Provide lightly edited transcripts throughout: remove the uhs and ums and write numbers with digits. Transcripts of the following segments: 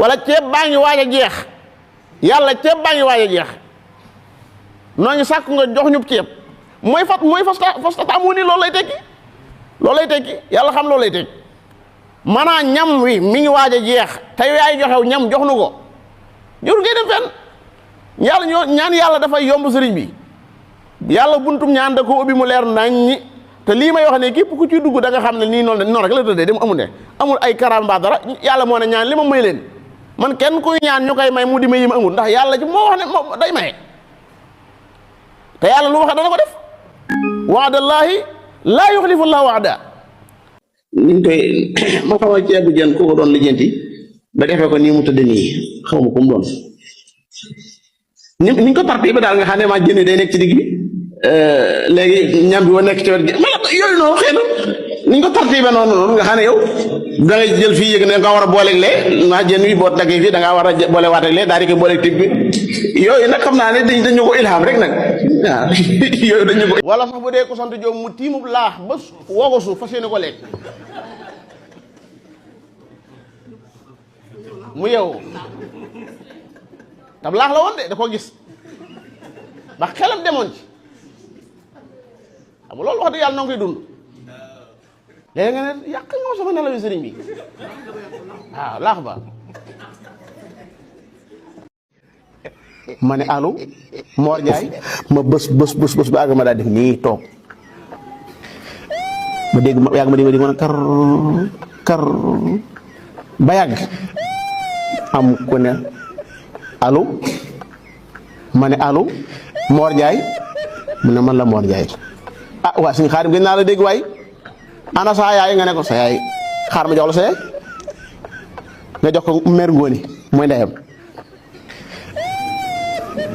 wala ceeb baa ngi waaj a jeex yàlla ceeb baa ngi waaj a jeex noo ngi sàkk nga jox ñu ceeb mooy fasta amu ni loolu lay tekki yàlla xam loolu lay tekki maanaam ñam wi mi ngi waaj a jeex te yaay joxew ñam jox nu ko jur ngay dem fenn ñaan yàlla dafay yomb sëriñ bi yàlla buntum ñaan da ko ubbi mu leer nañ te lii may wax ne képp ku ci dugg da nga xam ne nii noonu rek la tëddee dem amul ay karam mbaa dara yàlla moo ne ñaan li ma may leen man kenn kuy ñaan ñu koy may mu di may yi ma amul ndax yàlla ci moo wax ne moo day maye te yàlla lu wax dana ko def waadallaahi laa yuxlifu llaahu waada niñ koy ma xaw a ceebu jën ku ko doon lijjanti ba defee ko nii mu tëdd nii xaw ma ko mu doon niñ ko tarti ba daal nga xam ne maa jën day nekk ci digg bi léegi ñam bi wa nekk ci wet gi yooyu noonu xëy na niñ ko tarti ba noonu nga xam ne yow da ngay jël fii yëg ne nga war a booleeg lee maa jën wi boo daggee fii da ngaa war a boole waateeg lee daal di koy booleeg tib bi yooyu nag xam naa ne dañu ko ilham rek nag waaw yooyu dañu ko wala sax bu dee ko sant Jóob mu tiimub laax ba woo ko suuf fas yéene ko lekk mu yow tab laax la woon de da ko gis ba xelam demoon ci xam loolu wax dëgg yàlla noo ngi koy dund léegi nga ne yàq nga sama nelaw sëriñ bi waaw laax ba ma ne allo Mor Ndiaye ma bës ba àgg ma daal def nii toog ma dégg ma yàgg ma dégg ma ne kar ba yàgg am ku ne allo ma ne allo Mor Ndiaye mu ne man la Mor Ndiaye ah waa suñu xaarim gën naa la dégg waay ana saa yaay nga ne ko sa yaay xaar ma jox la sa yaay nga jox ko mer ngóoni mooy ndeyam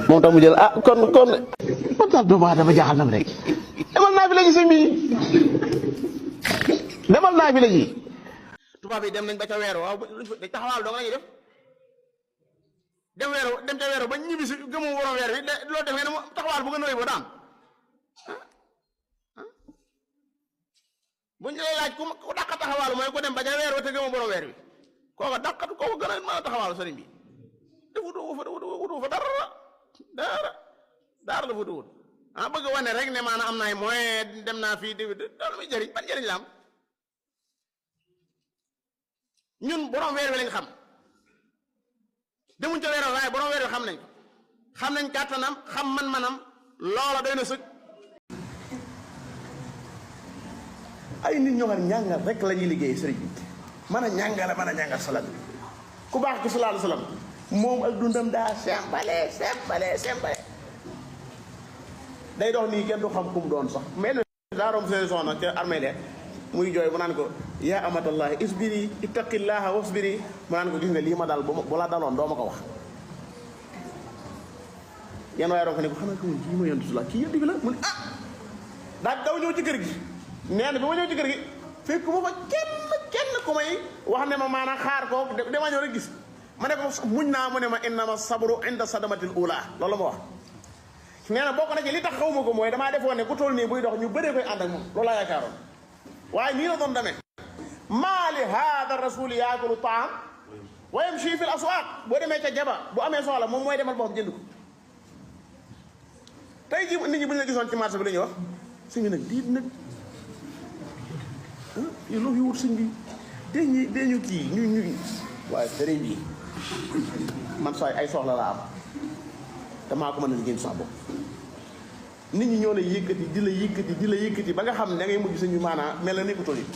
moom tam mu jël kon man daal doomu aadama jaaxal na ma rek demal naa fi la ji sëñ bi demal naa fi la ji tubaab yi dem nañ ba ca weeru waaw dañ taxawaal doo nga lañuy def dem ca weeru ba ñibbi si gëmu borom weer bi loolu def ngeen taxawaal bu nga nooy ba daam buñ lay laaj ku dàq taxawaalu mooy ku dem ba ca weer wa te gëmu borom weer bi kooka dàqatu kooka gën a mën a taxawaalu sëriñ bi wutu fa dara la fa duwut bëgg wane rek ne maanaam am naay moyen dem naa fii diw doolu muy jëriñ ban jëriñ la am ñun borom weer bi lañ xam demuñ ca weer waaye borom weer bi xam nañ kàttanam xam man-manam loola doy na sëg ay nit ñoo xam ne ñàngal rek la ñuy liggéey sëriñ bi mën a ñàngal salat ku baax ki sallallahu alayhi wasallam moom ak dundam daa sembale day dox nii kenn du xam kum doon sax mais daa rom seen soxna ca armée de muy jooy mu naan ko yaa amatallahi isbiri ittaqillaha wasbiri mu naan ko gis nga lii ma dal bu la daloon doo ma ko wax yenn waaye ron ko ne ko xam ne ko mun kii ma yontu la kii yëndi bi la mu ne daal daw ñëw ci kër gi nee na bi ma ñëw ci kër gi fekk ma fa kenn ku may wax ne ma maanaam xaar ko dama ñëw rek gis ma ne ko muñ naa mu ne ma innama sabru inda sadamatil ula loolu ma wax nee na bokk na ci li tax xawma ko mooy damaa defoon ne ku toll nii buy dox ñu bëree koy ànd ak moom loolu laa yaakaaroon waaye nii la doon demee maa li haada rasuli yaakulu taam wa yamshi fil aswaq boo demee ca jaba bu amee soxla moom mooy demal boppam jënd ko tey ji nit ñi bu ñu la gisoon ci marché bi lu ñuy wax sëñ bi nag diit nag yow loo fi wut sëñ bi dañu kii ñu waaye sëriñ bi man sooy ay soxla la am damaa ko mën a liggéey sax bopp nit ñi ñoo lay yëkkati di la yëkkati ba nga xam ne da ngay mujj suñu maanaam mel na nekkutoon nit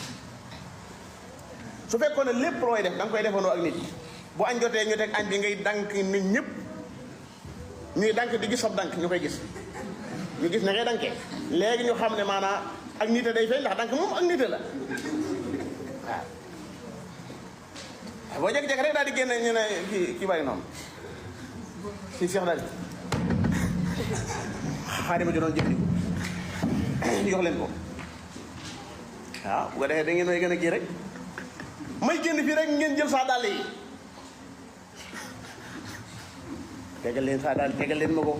su fekkoon ne lépp looy def da nga koy defandoo ak nit bu añ jotee ñu teg añ bi ngay dank nit ñëpp ñuy dank di gis sab dank ñu koy gis ñu gis ne ngay dankee léegi ñu xam ne maanaam ak nite day feeñ ndax dank moom ak nite la waaw boo jékki-jékki rek daal di génne ñu ne kii bàyyi noonu si Cheikh daal xaari ma jonoon jëfandikoo jox leen ko waaw bu ko defee da ngeen may gën a kii rek may génn fii rek ngeen jël saa dàll yi tegal leen saa dàll tegal leen ma ko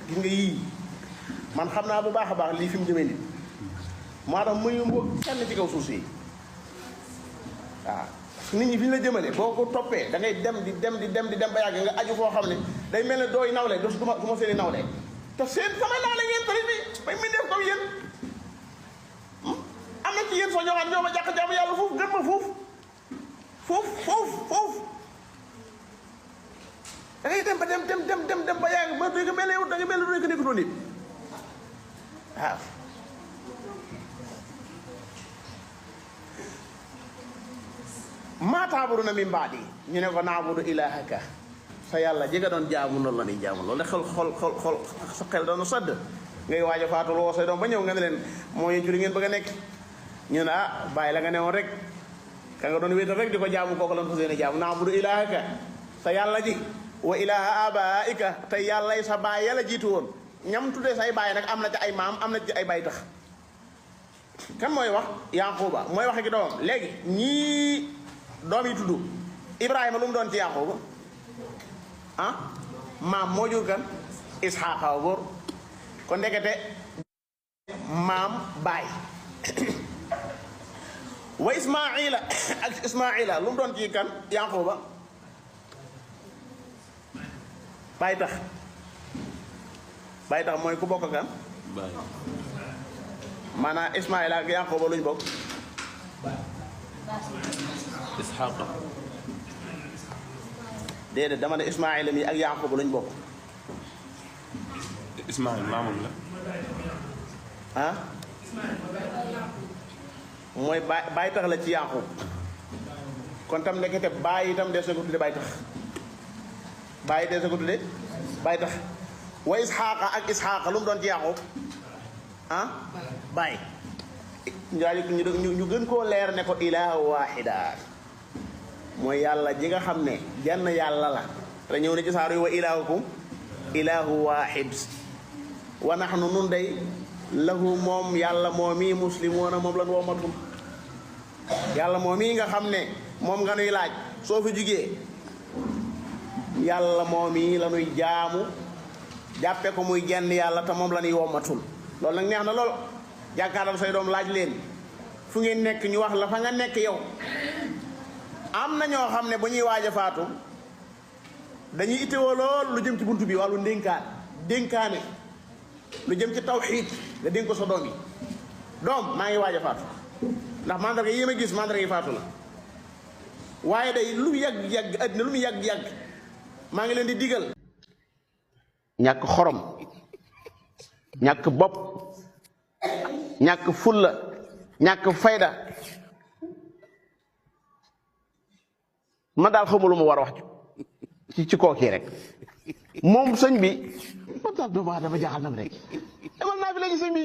gis nga yii man xam naa bu baax a baax lii fi mu jëmee nit moo tax muy yëngu kenn ci kaw suuf si waaw parce nit ñi fi ñu la jëmale boo ko toppee da ngay dem di dem ba yàgg nga aju foo xam ne day mel ne dooy nawle du ma seeni nawle te seen samay nawle ngeen tari bi bay mi def comme yéen am na ci yéen soo ñëwaat ñoo ma jàkk jaamu yàlla foofu gën ma foofu da ngay dem ba dem ba yàgg ba dégg mel ne yow da nga mel ne du nekk doon nit waaw maa taabuduuna min baadi ñu ne ko naabudu ilaahaka sa yàlla ji nga doon jaamu noonu la ñuy jaamu loolu xol sa xel doon sëdd ngay waaj a faatu loo say doom ba ñëw nga ne leen moo ñu juri ngeen bëgg a nekk ñu ne bàyyi la nga ne woon rek ka nga doon wéetal rek di ko jaamu kooku lan fas yéene jaamu naabudu ilaahaka sa yàlla ji wa ilaaha abaika te yàlla sa baay yàlla jiitu woon ñam tuddee say baay nag am na ci ay maam am na ci ay baay tax kan mooy wax Yaquba mooy wax ki doomam léegi ñii doom yi tudd Ibrahima lu mu doon ci Yaquba maam moo jur kan Isxaaqa góor kon ndekete maam baay wa Ismaila ak Ismaila lu mu doon ci kan Yaquba baay tax mooy ku bokk kan maanaam Ismaila ak Yaquba luñ bokk Isxaaqa déedéet dama ne Ismaila mi ak Yaquba luñ bokk Ismail maamam la mooy baay tax la ci Yaqub kon tam nekkete baay itam des na ko tudde baay tax baay des na ko tudde baay tax wa Isxaaqa ak Isxaaqa lu mu doon ci Yaqub baay ñu gën koo leer ne ko ilaaha waahida mooy yàlla ji nga xam ne jenn yàlla la te ñëw ne ci saaru yi wa ilaahukum ilaahu waahid wa nahnu nun day lahu moom yàlla moom i muslimoona moom lan woomatul yàlla moom i nga xam ne moom nga nuy laaj soo fi jugee yàlla moom i la nuy jaamu jàppe ko muy jenn yàlla te moom la nuy woomatul loolu nag neex na lool jàkkaaral say doom laaj leen fu ngeen nekk ñu wax la fa nga nekk yow am na ñoo xam ne bu ñuy waaj a faatu dañuy itteewoo lool lu jëm ci buntu bi wàllu dénkaane lu jëm ci tawxiid nga dénk ko sa doom yi doom maa ngi waaj a faatu ndax mandarga yi ma gis mandarga yi faatu la waaye day lu yàgg àddina lu mu yàgg maa ngi leen di digal ñàkk xorom ñàkk bopp ñàkk fulla ñàkk fayda man daal xamul lu ma war a wax ci kookii rek moom sëñ bi man daal doomu aadama jaaxal na ma rek demal naa fi léegi sëñ bi